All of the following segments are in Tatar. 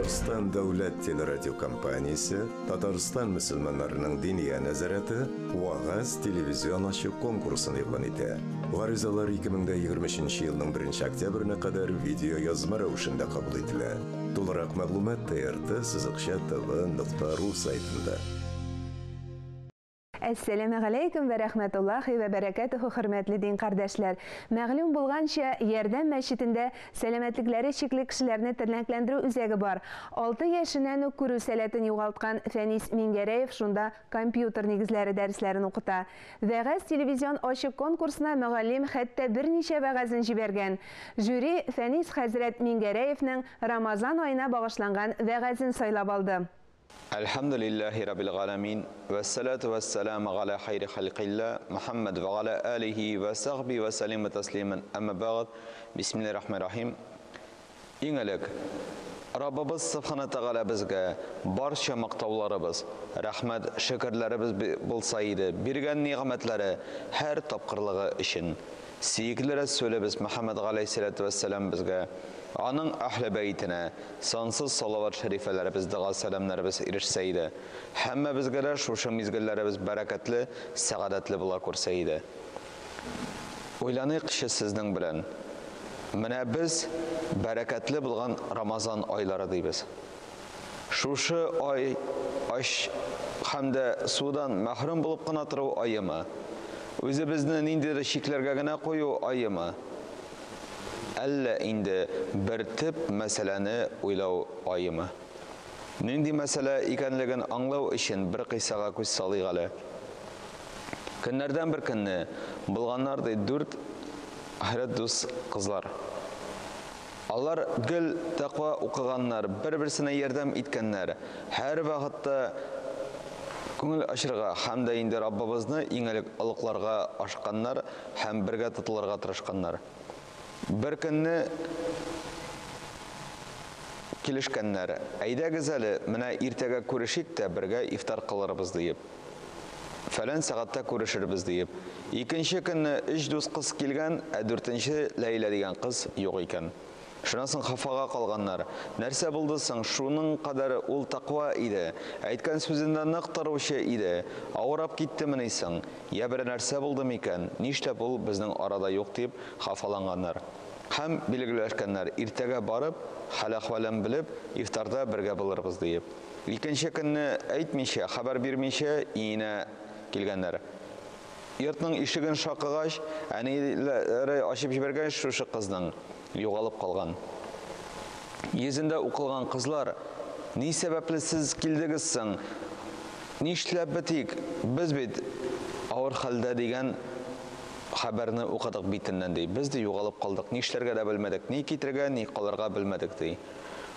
Татарстан дәүләт телерадиокомпаниясе, Татарстан мөселманнарының Диния нәзарәте Вагаз телевизион ачык конкурсын игълан итә. Гаризалар 2023 елның 1 октябренә кадәр видеоязма рәвешендә кабул ителә. Тулырак мәгълүмат TRT сызыкча tv нокта ру сайтында. Әссәламегаләйкүм вә рәхмәтуллахи вә бәрәкәтүһү, хөрмәтле дин кардәшләр! Мәгълүм булганча, Ярдәм мәчетендә сәламәтлекләре чикле кешеләрне тернәкләндерү үзәге бар. Алты яшеннән үк күрү сәләтен югалткан Фәнис Миңгәрәев шунда компьютер нигезләре дәресләрен укыта. Вәгазь телевизион ачык конкурсына мөгаллим хәтта берничә вәгазен җибәргән. Жюри Фәнис хәзрәт Миңгәрәевнең Рамазан аена багышланган вәгазен сайлап алды. Әлхәмдүлилләһи раббил галәмин, вәссәлату вәссәламу галә хайри халкилла, Мөхәммәд вә галә алихи вә сахби вә сәллимә тәслимән, әмма бәгъд, бисмиллаһир рахманир рахим. Иң элек, Раббыбыз Субхана Тәгалә безгә барча мактауларыбыз, рәхмәт, шөкерләребез булса иде, биргән нигъмәтләре һәр тапкырлыгы өчен. Сөекле Рәсүлебез Мөхәммәд галәйһиссәләтү вәссәлам безгә, аның әһле бәйтенә сансыз салават шәрифәләребез, дога-сәламнәребез ирешсә иде. Һәммәбезгә дә шушы мизгелләребез бәрәкәтле, сәгадәтле була күрсә иде. Уйланыйкчы сезнең белән. Менә без бәрәкәтле булган Рамазан айлары дибез. Шушы ай ач һәм дә судан мәхрүм булып кына тору аемы? Үзебезне ниндидер чикләргә генә кую аемы? Әллә инде бер төп мәсьәләне уйлау аемы? Нинди мәсьәлә икәнлеген аңлау өчен бер кыйссага күз салыйк әле. Көннәрдән бер көнне булганнар ди дүрт ахирәт дус кызлар. Алар гел тәкъва укыганнар, бер-берсенә ярдәм иткәннәр, һәрвакытта күңел ачырга һәм дә инде Раббыбызны иң элек олыкларга ашканнар һәм бергә тотылырга тырышканнар. Бер көнне килешкәннәр, әйдәгез әле, менә иртәгә күрешик тә бергә ифтар кылырбыз, диеп. Фәлән сәгатьтә күрешербез, диеп. Икенче көнне өч дус кыз килгән, ә дүртенче Ләйлә дигән кыз юк икән. Шуннан соң хафага калганнар. Нәрсә булды соң, шуның кадәр ул тәкъва иде, әйткән сүзендә нык торучы иде, авырап киттемени соң, йә берәр нәрсә булды микән, нишләп ул безнең арада юк дип хафаланганнар. Һәм билгеләшкәннәр, иртәгә барып, хәл-әхвәлен белеп, ифтарда бергә булырбыз диеп. Икенче көнне әйтмичә, хәбәр бирмичә өенә килгәннәр. Йортның ишеген шакыгач, әниләре ачып җибәргәч, шушы кызның югалып калган. Йөзендә укылган кызлар, Ни сәбәпле сез килдегез соң? Нишләп бетик? Без бит авыр хәлдә дигән хәбәрне укыдык битеннән, ди. Без, ди, югалып калдык, нишләргә дә белмәдек, ни китергә, ни калырга белмәдек, ди.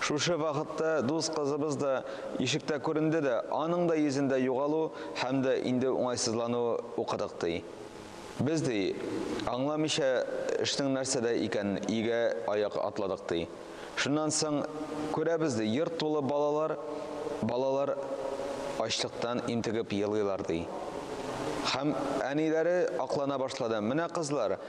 Шушы вакытта дус кызыбыз да ишектә күренде дә, аның да йөзендә югалу һәм дә инде уңайсызлану укыдык, ди. Без, ди, аңламыйча эшнең нәрсәдә икәнен, өйгә аяк атладык, ди. Шуннан соң күрәбез, ди, йорт тулы балалар, балалар ачлыктан интегеп елыйлар, ди. Һәм әниләре аклана башлады. Менә, кызлар,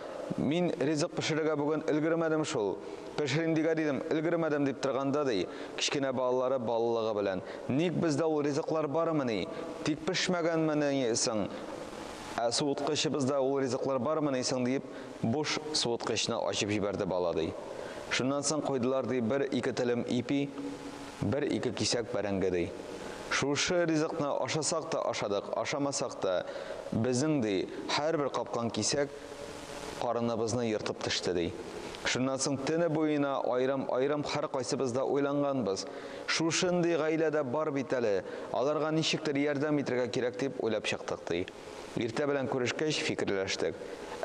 мин ризык пешерергә бүген өлгермәдем шул. Пешерим дигән идем, өлгермәдем, дип торганда, ди, кечкенә балалары балалыгы белән, Ник бездә ул ризыклар бармыни? Тик пешмәгәнмени соң? Ә суыткычыбызда ул ризыклар бармыни соң? диеп, буш суыткычны ачып җибәрде бала, ди. Шуннан соң куйдылар, ди, бер-ике телем ипи, бер-ике кисәк бәрәңге, ди. Шушы ризыкны ашасак та ашадык, ашамасак та, безнең, ди, һәрбер капкан кисәк карыныбызны ертып төште, ди. Шуннан соң төне буена аерым-аерым һәркайсыбыз да уйланганбыз. Шушындый гаилә дә бар бит әле, аларга ничектер ярдәм итәргә кирәк дип уйлап чыктык, ди. Иртә белән күрешкәч, фикерләштек.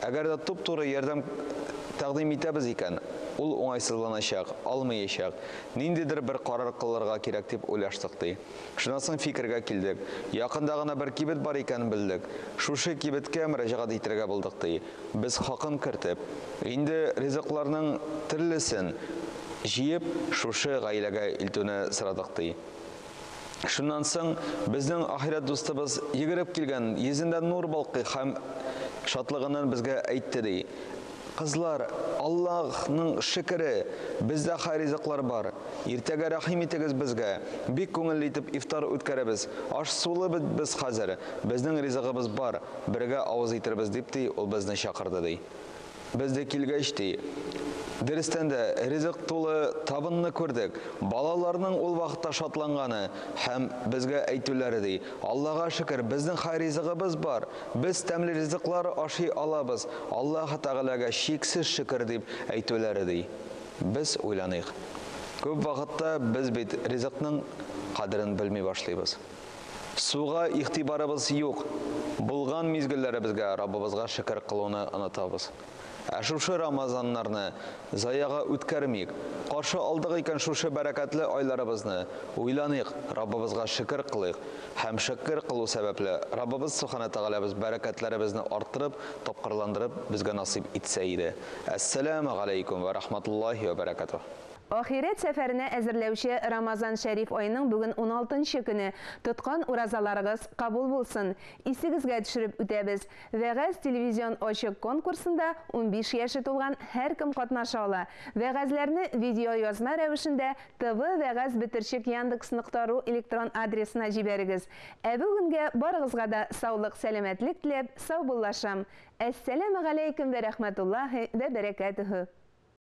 Әгәр дә туп-туры ярдәм тәкъдим итәбез икән, ул уңайсызланачак, алмыячак. Ниндидер бер карар кылырга кирәк дип уйлаштык, ди. Шуннан соң фикергә килдек. Якында гына бер кибет бар икәнен белдек. Шушы кибеткә мөрәҗәгать итәргә булдык, ди. Без хакын кертеп, инде ризыкларның төрлесен җыеп, шушы гаиләгә илтүне сорадык, ди. Шуннан соң безнең ахирәт дустыбыз йөгереп килгән, йөзендә нур балкый һәм шатлыгыннан безгә әйтте, ди. Кызлар, Аллаһның шөкере, бездә хәй ризыклар бар. Иртәгә рәхим итегез безгә. Бик күңелле итеп ифтар үткәрәбез. Аш-сулы бит без хәзер. Безнең ризыгыбыз бар. Бергә авыз итербез, дип ди, ул безне чакырды, ди. Без дә килгәч, ди, дөрестән дә, ризык тулы табынны күрдек. Балаларның ул вакытта шатланганы һәм безгә әйтүләре, ди, Аллага шөкер, безнең хәй ризыгыбыз бар, без тәмле ризыклар ашый алабыз, Аллаһы Тәгаләгә чиксез шөкер, дип әйтүләре, ди. Без уйланыйк. Күп вакытта без бит ризыкның кадерен белми башлыйбыз. Суга игътибарыбыз юк. Булган мизгелләребезгә Раббыбызга шөкер кылуны онытабыз. Ә шушы Рамазаннарны заяга үткәрмик. Каршы алдык икән шушы бәрәкәтле айларыбызны, уйланыйк, Раббыбызга шөкер кылыйк. Һәм шөкер кылу сәбәпле, Раббыбыз Субхана Тәгаләбез бәрәкәтләребезне арттырып, тапкырландырып безгә насыйп итсә иде. Әссәләмү галәйкүм вә рахматуллаһи вә бәрәкәтүһ. Ахирәт сәфәренә әзерләүче Рамазан шәриф аеның бүген уналтынчы көне. Тоткан уразаларыгыз кабул булсын! Исегезгә төшереп үтәбез, Вәгазь телевизион ачык конкурсында 15 яше тулган һәркем катнаша ала. Вәгазьләрне видеоязма рәвешендә tv-вәгазь бөтерчек яндекс нокта ру электрон адресына җибәрегез. Ә бүгенгә барыгызга да саулык-сәламәтлек теләп саубуллашам. Әссәләмегаләйкем вә рәхмәтуллаһи вә бәрәкәтүһү!